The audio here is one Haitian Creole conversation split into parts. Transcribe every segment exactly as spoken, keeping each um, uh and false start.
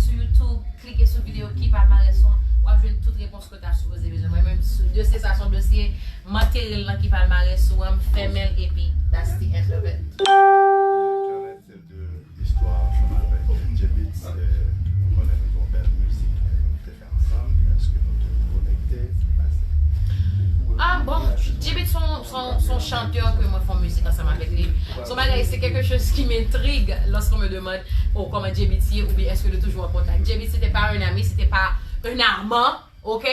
sou YouTube, klike sou videyo ki palmarès ou an, w ap jwenn tout repons ke w ta sipoze bezwen. Mwen menm, sou dosye sa, se yon dosye, m antere l nan ki palmarès ou an, m fèmen l, epi that's the end of it. Kanèt de istwa ansanm avèk J-Beatz, nou konnen nou gen yon bèl mizik nou te fè ansanm. Èske nou te konekte? Sa pase? Ah bon, J-Beatz se yon, se yon, se yon chantè ke mwen fè yon mizik ansanm avèk li. Se yon bagay, c'est quelque chose qui m'intrigue lorsqu'on me demande, oh, comment J-Beatz ye, oubyen est-ce que nous toujours en contact. J-Beatz, c'était pas un ami, c'était pas un amant, ok?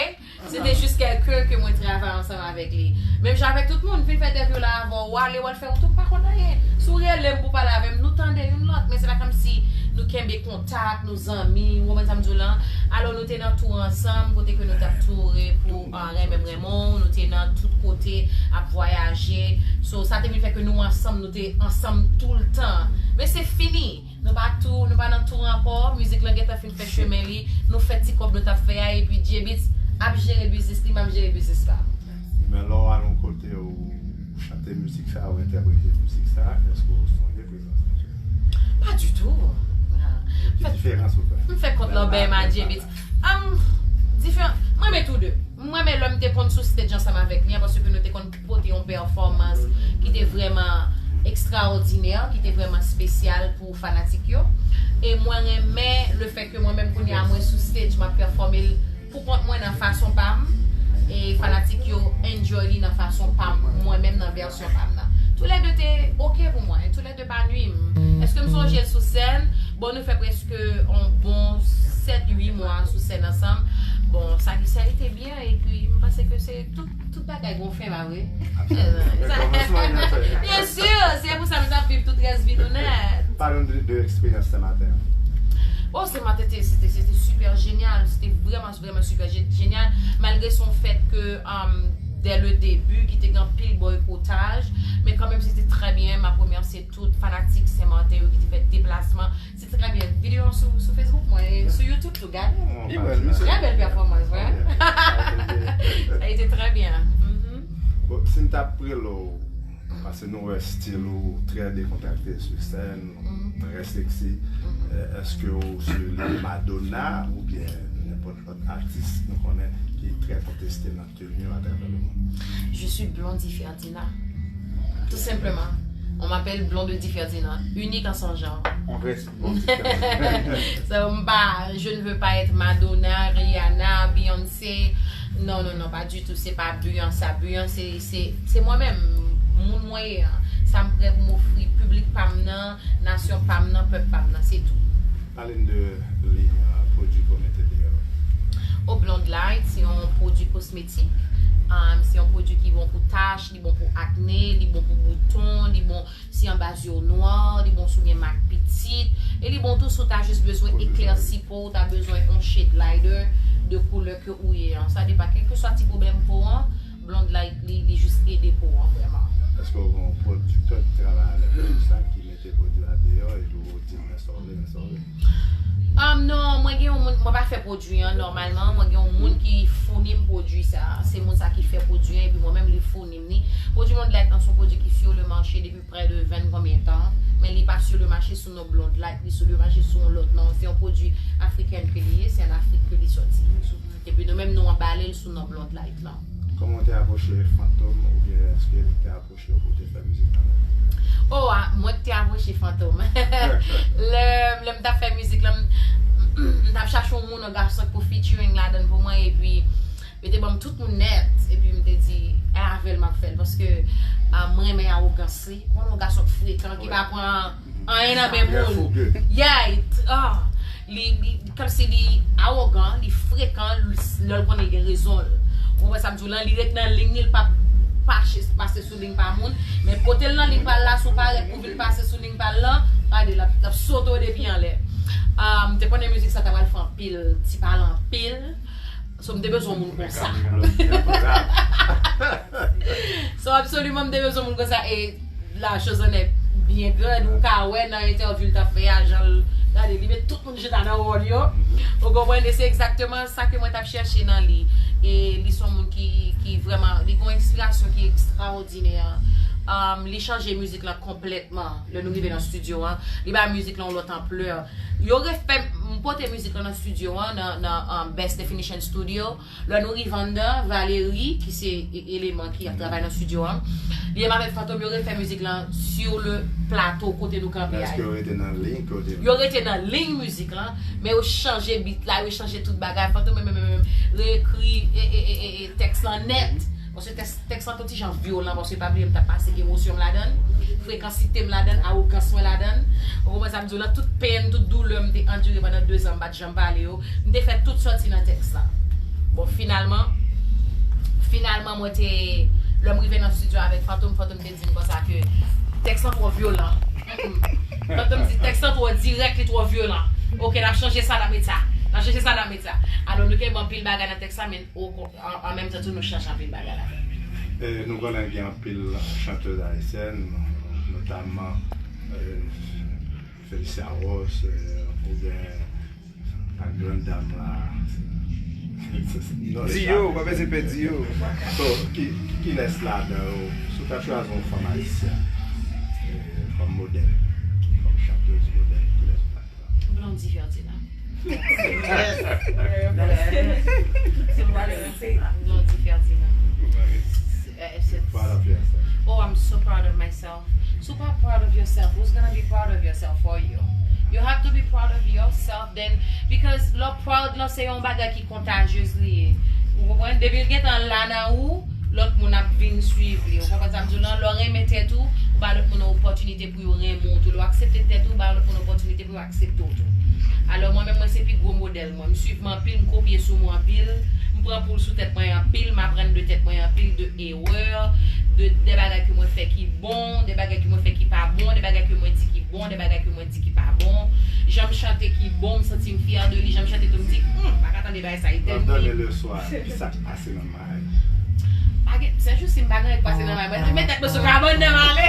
C'était juste quelqu'un que mwen travay ansanm avèk li. Menm jan avèk tout moun, fin fè entèvyou la avè w, w ale, w al fè yon tou, pa konn anyen. Si w rele m pou pale avè m, nou tande youn lòt, men se pa kòmsi nou kenbe kontak, nou zanmi, ou konprann sa m di w lan? Alò, nou te nan tou ansanm, kote ke nou t ap toure pou, ah, Renmen m renmen w, nou te nan tout kote, ap vwayaje. So, sa te vin fè ke nou ansanm, nou te ansanm toultan. Men se fini. Nou pa tou, nou pa nan tou ankò. Mizik lan gentan fin fè chemen li. Nou fè ti kòb nou t ap fè a, epi J-Beatz ap jere biznis li, m ap jere biznis pa m. Men lè w al yon kote, ou chante mizik sa, ou entèprete mizik sa, èske w sonje prezans Antyo? Pa ditou. Ah. Ki diferans ou fè? M fè kont lan bèy ma J-Beatz. Am, diferan. Mwen renmen tou de. Mwen renmen lè m te konn sou stage ansanm avèk li an, paske nou te konn pote yon pèfòmans ki te vrèman ekstraòdinè, ki te vrèman espesyal pou fanatik yo. E mwen renmen le fè ke mwen menm kounye a mwen sou stage, m ap pèfòme l pou kont mwen nan fason pa m, e fanatik yo enjoy li nan fason pa m, mwen menm nan vèsyon pa m nan. Toulède te oke pou mwen, toulède pa nwi m. Èske m sonje l sou sèn? Bon, nou fè prèske yon bon sèt, uit mwa sou sèn ansanm. Bon, sa, sa a été byen, epi m panse ke se tout, tout bagay gon fen, pa vre? Byen si, se pou sa nou t ap viv tout rès vi nou nèt. Pale nou de, de eksperyans Senmaten an. Oh, Senmaten, c'était, c'était super génial. C'était vraiment, vraiment super gé- génial. Malgré son fait que, um, dès le début, ki te gen anpil boycottage, men kanmenm, c'était très bien. M ap remèsye tout fanatik Senmaten yo ki te fè deplasman. C'était très bien. Videyo an sou, sou Facebook mwen, e sou YouTube tou, gade. Li bèl, mesye. Très belle performance, ouais. Ça a été très bien. Mhm. Bon, si m t ap rele w, paske nou wè stil ou trè dekontrakte sou sèn, trè seksi. Èske ou se le Madonna oubyen nenpòt lòt atis nou konnen ki trè konteste nan teni yo atravè le mond? Je suis Blondie Ferdinand. Tout simplement. On m'appelle Blondie Ferdinand, unique en son genre. On reste Blondie Ferdinand. So, m pa, je ne veux pas être Madonna, Rihanna, Beyoncé. Non, non, non, pas du tout. Se pa Beyoncé. Beyoncé, se, se mwen menm, moun mwen ye an. Sa m prè pou m ofri piblik pa m nan, nasyon pa m nan, pèp pa m nan, se tou. Pale n de liy, euh, pwodui ke w mete deyò. O Blonde Light, se yon pwodui kosmetik. Um, se yon pwodui ki bon pou tach, li bon pou akne, li bon pou bouton, li bon si anba zye w nwa, li bon si w gen mak pitit, e li bon tou si w ta jis bezwen eklèsi po, w ta bezwen yon shade lighter de koulè ke ou ye an. Sa depann, kèlkeswa ti pwoblèm po an, Blonde Light, li, li jis ede po an vrèman. Èske w gen yon pwodiktè ki travay avèk ou sou sa, ki mete pwodui a deyò epi w di l men sa w vle, men sa w vle? Um, non, mwen gen yon moun, mwen pa fè pwodui an nòmalman, mwen gen yon moun ki founi m pwodui sa. Se moun sa ki fè pwodui an, epi mwen menm li founi m li. Pwodui Blonde Light lan se yon pwodui ki sur le marché depi près de vingt konbyen tan, men li pa sur le marché sou non Blonde Light, li sur le marché sou yon lòt non. Se yon pwodui afriken ke li ye, se an Afrik ke li sòti. Epi nou menm nou anbale l sou non Blonde Light lan. Kòman w te apwoche Fantom, oubyen èske li te apwoche w pou w te fè mizik avè l? Oh, a, mwen ki te apwoche Fantom. Lè, lè m t ap fè mizik lan, m, m t ap chache yon moun, yon gason pou featuring ladan l pou mwen, epi yo te ban m tout moun nèt, epi m te di, e avè l m ap fè l, paske, ah, mwen renmen awogans li. Ou konn yon gason k frekan, ki pa pran anyen nan men moun. Yeah, it, ah, li, li, kòmsi li awogan, li frekan, lè l konnen l gen rezon l. Ou konprann sa m di w lan, li ret nan liy li, l p ap pache, pase sou liy pa moun. Men kote l nan liy pa l la, si w parèt pou vin pase sou liy pa l lan, gade, l ap, l ap sote w depi anlè. Ah, m te konnen mizik sa ta pral fè anpil ti pale anpil. So, m te bezwen yon moun konsa. So, absoliman, m te bezwen yon moun konsa. E la chose en est bien grande, ou ka wè nan entèvyou l t ap fè a, jan l, gade, li met tout moun chita nan wòl yo. Ou konprann? E se egzakteman sa ke mwen t ap chèche nan li. E li se yon moun ki, ki vrèman, li gen yon enspirasyon ki ekstraòdinè. Um, li chanje mizik lan konplètman lè nou rive nan estidyo an. Li bay mizik lan yon lòt anplè. Yo refè m Pote mizik lan nan estidyo an, nan, nan um, Best Definition Studio. Lè nou rive anndan, Valerie, ki se e- eleman ki ap travay nan estidyo an, li menm avèk Fantom, yo refè mizik lan sur le plato kote nou kanpe a. Èske yo rete nan liy kote yo? Yo rete nan liy mizik lan, men yo chanje beat la, yo chanje tout bagay. Fantom menm, menm, menm, menm, reekri e, e, e, e, e, tèks lan nèt. Paske tèks, tèks lan te yon ti jan vyolan, paske pa bliye m t ap pase emosyon m ladan l, frekansite m ladan l, awogans mwen ladan l. Ou konprann sa m di w lan, tout penn, tout doulè m te andire pandan de zan m pa t janm pale yo, m te fè tout sòti nan tèks lan. Bon, finalman, finalman, mwen te, lè m rive nan estidyo avèk Fantom, Fantom te di m konsa ke tèks lan twò vyolan. Mm-mm. Fantom di tèks lan twò dirèk, li twò vyolan. Oke, n ap chanje sa, n ap met sa. N ap chanje sa, n ap met sa. Alò, nou kenbe anpil bagay nan tèks la, men o- an, an menm tan tou, nou chanje anpil bagay ladan l. E, nou konnen gen anpil chantèz ayisyèn, notamman e, Felicia Ross, e, oubyen ak grann dam la. Dio, pa bezwen pè Dio. So, ki, ki, kilès ladan yo, si w ta chwazi yon fanm ayisyèn e, kòm modèl, kòm chantèz modèl, kilès ou ta chwazi? Blondie Ferdinand. Blondie Ferdinand. Proud of yourself. Oh, I'm so proud of myself. So pa proud of yourself. Who's gonna be proud of yourself for you? You have to be proud of yourself then, because lè w proud lan se yon bagay ki contagious li ye. Ou konprann? Depi l gentan la nan ou, lòt moun ap vin swiv li. Ou konprann sa m di w lan? Lè w renmen tèt ou, ou ba lòt moun opòtinite pou yo renmen w tou. Lè w aksepte tèt ou, ou ba lòt moun opòtinite pou yo aksepte w tou. Alò, mwen menm, mwen se pi gwo modèl mwen. M swiv mwen anpil, m kopye sou mwen anpil, m pran poul sou tèt mwen anpil, m aprann de tèt mwen anpil, de erè, de, de bagay ke mwen fè ki bon, de bagay ke mwen fè ki pa bon, de bagay ke mwen di ki bon, de bagay ke mwen di ki pa bon. Jan m chante ki bon, m santi m fyè de li, jan m chante tou, m di, hmm, m pa ka tande bagay sa, e tèl. Lè w dòmi leswa, kisa k pase nan may ou? Pa gen, se jis si m pa gen anyen k pase nan may mwen, m met tèt mwen sou kabann nan m ale.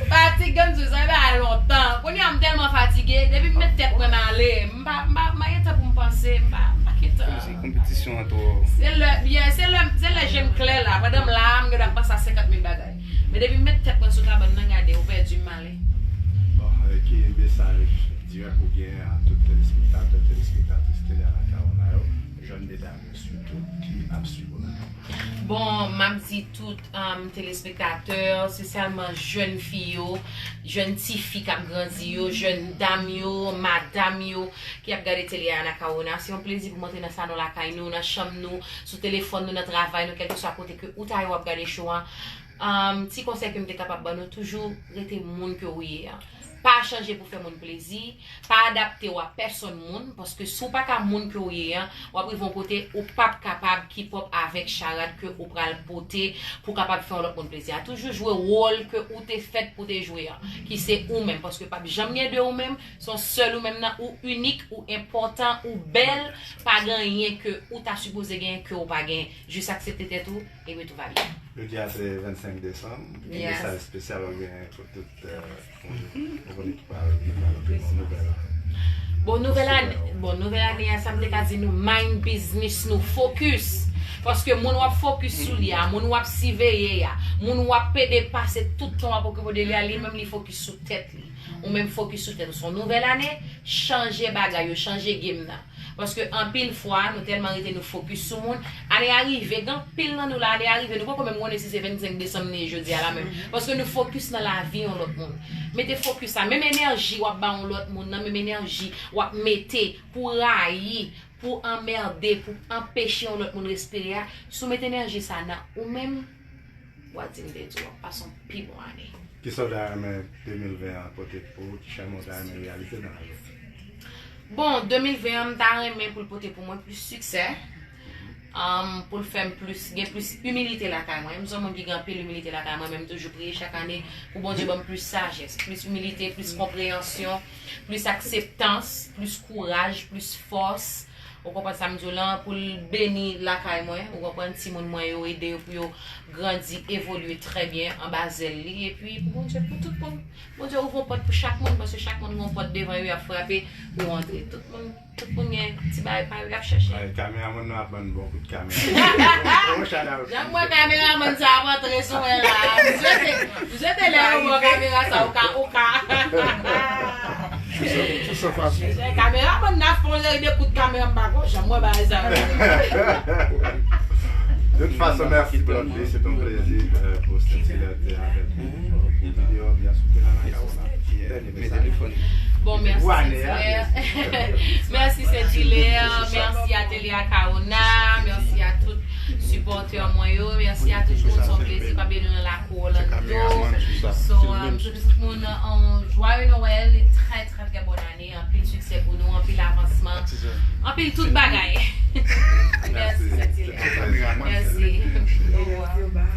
Fatig, m di w, sa fè bagay lontan. Kounye a, m tèlman fatige, depi m met tèt mwen m ale, m pa, m pa, m pa gen tan pou m panse, m pa, m pa gen tan. Kòmsi konpetisyon an twò. Se lè, yeah, se lè, se lè je m klè la, pandan m la, m gen dwa panse a senkant mil bagay. Men depi m met tèt mwen sou kabann nan, gade, ou pèdi m ale. Bon, e, ki mesaj dirèk ou gen a tout telespektatè, telespektris Tele Anacaona yo, jèn medam yo sitou, ki ap swiv ou la? Bon, m ap di tout, um, telespektatè, espesyalman jèn fi yo, jèn tifi k ap grandi yo, jèn dam yo, madanm yo, ki ap gade Tele Anacaona. Se yon plezi pou m antre nan salon lakay nou, nan chanm nou, sou telefòn nou, nan travay nou, kèlkeswa kote ke ou ta ye w ap gade show a. Um, ti konsèy ke m te kapab ban nou, toujou rete moun ke ou ye a. Pa chanje pou fè moun plezi, pa adapte w a pèsòn moun, paske si w pa ka moun ke w ye a, w ap rive yon kote ou p ap kapab keep up avèk charad ke ou pral pote pou kapab fè yon lòt moun plezi a. Toujou jwe wòl ke ou te fèt pou te jwe a, ki se ou menm, paske p ap janm gen de ou menm, se yon sèl ou menm nan, ou inik, ou enpòtan, ou bèl, pa gen anyen ke ou ta sipoze genyen ke ou pa genyen. Jis aksepte tèt ou, epi tout va byen. Jodi a se vennsenk desanm. Ki mesaj espesyal w ap genyen pou tout, eh, moun yo? Ou konnen ki pral, ki pral antre nan nouvèl ane. Bon, nouvèl ane, bon, nouvèl ane a, sa m te ka di nou, mind business nou, focus. Paske moun w ap focus sou li a, moun w ap siveye a, moun w ap pede pase tout tan w ap okipe w de li a, li menm li focus sou tèt li. Ou menm focus sou tèt ou. Se yon nouvèl ane, chanje bagay yo, chanje game nan. Paske anpil fwa, nou tèlman rete nou focus sou moun. Ane a rive, gen anpil nan nou la, ane a rive, nou poko menm konnen si se vennsenk desanm li ye jodi a la menm. Paske nou focus nan lavi yon lòt moun. Mete focus sa, menm enèji w ap ba yon lòt moun nan, menm enèji w ap mete pou rayi, pou anmède, pou anpeche yon lòt moun respire a, si w mete enèji sa nan ou menm, w a di m te di w ap pase yon pi bon ane. Kisa w ta renmen de mil ven an pote pou ou? Ki chemen w ta renmen reyalize nan lavi w? Bon, de mil ven an, m ta renmen pou l pote pou mwen plis siksè, um, pou l fè m plis, gen plis imilite lakay mwen. M se yon moun ki gen anpil imilite lakay mwen, men m toujou priye chak ane pou Bondye ban m plis sajès, plis imilite, plis konpreyansyon, plis akseptans, plis kouraj, plis fòs. Ou konprann sa m di w lan, pou l beni lakay mwen, ou konprann, timoun mwen yo, ede yo pou yo grandi, evolye trè byen anba zèl li, epi pou Bondye, pou tout moun, Bondye ouvri yon pòt pou chak moun, paske chak moun gen yon pòt devan yo, y ap frape, yo antre. Tout moun, tout moun gen ti bagay pa yo, y ap chèche. Ay, kameramann nan ap ban n bon kout kamera. Bon, shout out. Jan m wè kameramann sa ap antre sou mwen la, m swete, m swete lè yo ban w kamera sa, ou ka, ou ka. Kameramann nan ap fè yon seri de kout kamera, m pa konn janm wè bagay sa yo. De toute façon, merci Blondedy, c'est un plaisir euh, pour Saint-Hilaire d'être avec nous. Vidéo bien sûr, la la la. Bon, merci Saint-Hilaire. Merci Saint-Hilaire. Merci Atelier Akaona. Merci à tout sipòtè mwen yo. Mèsi a tout moun, se yon plezi pa beni nan lakou Orlando. So, um, tout moun, um, joyeux Noël, très très très bonne année, anpil siksè pou nou, anpil avansman, anpil tout bagay. Mèsi Saint-Hilaire. Mèsi. Au revoir.